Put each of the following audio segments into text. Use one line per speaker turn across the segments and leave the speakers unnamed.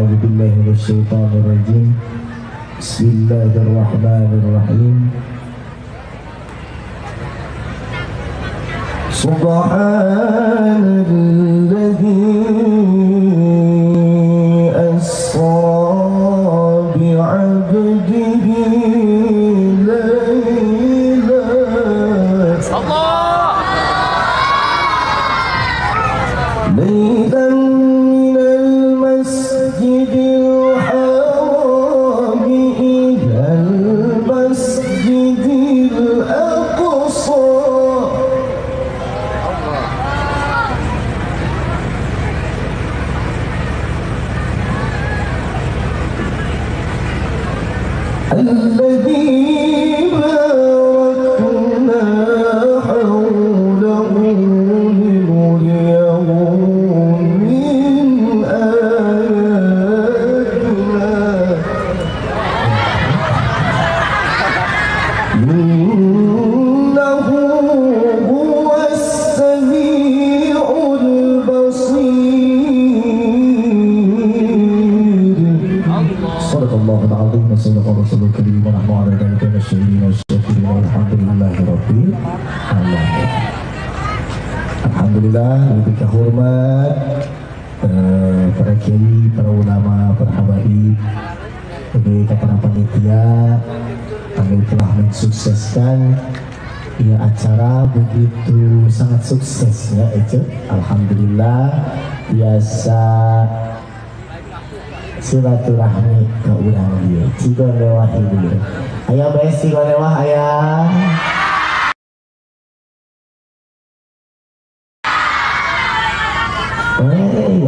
A'udzu billahi minasyaitonir rajim. Bismillahirrahmanirrahim. Subhanalladzi asra bi'abdihi ليلا من المسجد الحرام إلى المسجد الأقصى الذي باركنا حوله لنريه من آياتنا إنه هو السميع البصير. صدق الله العظيم وصدق رسوله الكريم ونحن على ذلك من الشاهدين والشاكرين والحمد لله رب العالمين. Alhamdulillah, lebih kehormat para kiai, para ulama, para habaib, lebih ke para panitia, kami telah mensukseskan ya acara begitu sangat sukses ya itu. Alhamdulillah biasa silaturahmi ke urang dieu Cigondewah ieu. Aya bae Cigondewah aya.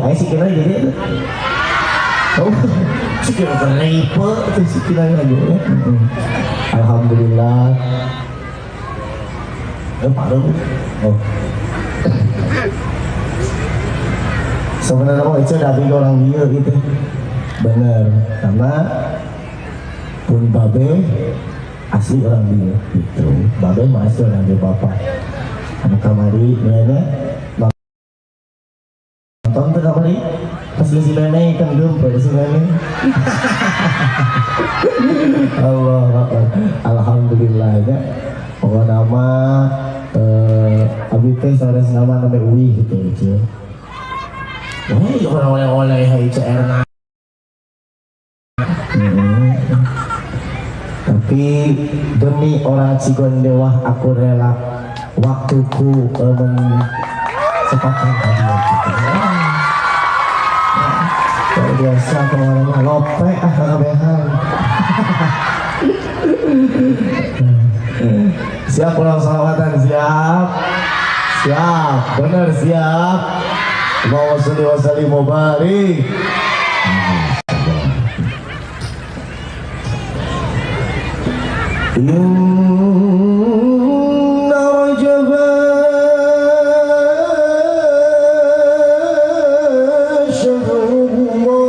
Ayo sih kira jadi. Oh, sih kira repot tuh sih kira lagi. Alhamdulillah. Paru. Oh. Sebenarnya mau itu dari orang dia gitu. Bener, karena pun babe asli orang dia gitu. Babe mah asli orang dia bapak. Anu kamari nenek nonton tuh kamari pas si nenek kan gempar si nenek. Allah Akbar. Alhamdulillah ya. Pokoknya nama abi teh sanes nama namanya Uwi gitu aja. Wah, orang oleh-oleh HICR. Tapi demi orang Cigondewah aku rela waktuku mensepakkan tadi gitu. Luar biasa kemana-mana lope ah kabehan. Siap pulang salawatan, siap. Siap, benar siap. Allahumma sholli wa sallim wa barik. Inna Rajaba syahrullah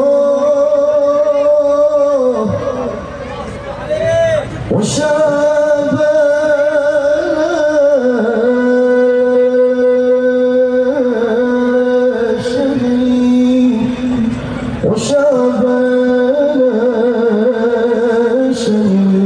wa Sya'ban syahri wa Sya'ban syahri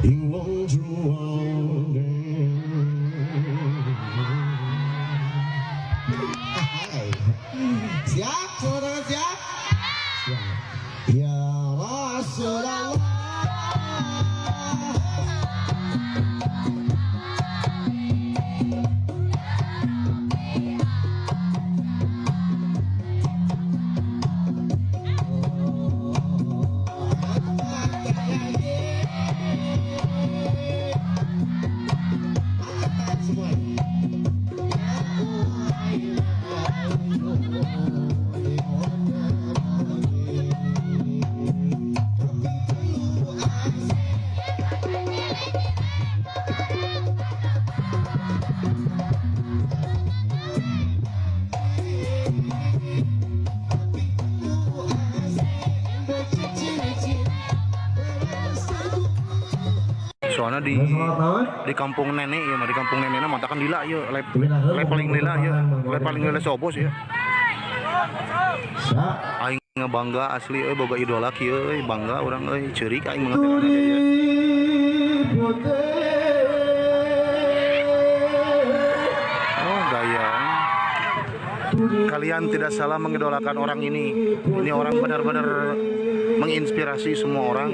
Ing wong juwane. Soalnya di kampung nenek ya, di kampung nenekna matakan lila ya, leveling lila ya, leveling lila sobos ya. Aing bangga asli euy boga idola kieu euy, bangga urang euy, ceurik aing mengatakan aja ya. Oh, gaya. Kalian tidak salah mengidolakan orang ini. Ini orang benar-benar menginspirasi semua orang.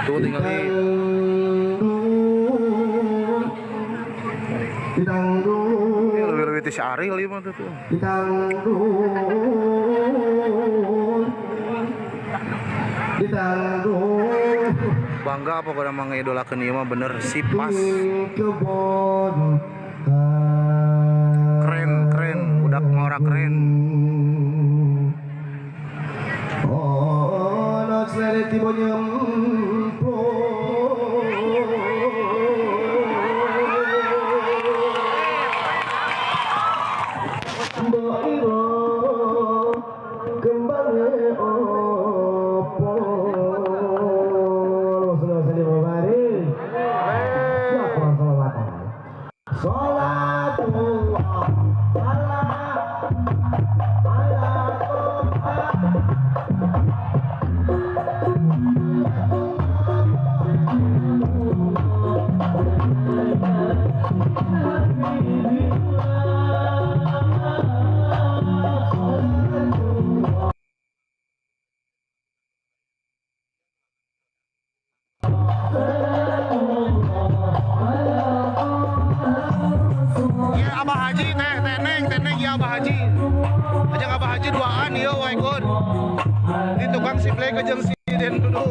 Tuh tinggal di lebih-lebih si Ariel ieu mah tuh. Bangga apa kalau mengidolakan ieu mah bener si pas. Keren, keren, budak ngora keren.
Oh, no
Ya Abah Haji teh teneng teneng ya Abah Haji. Aja Abah Haji duaan ieu wae kun. Di tukang si Black jeung si Den Dudu.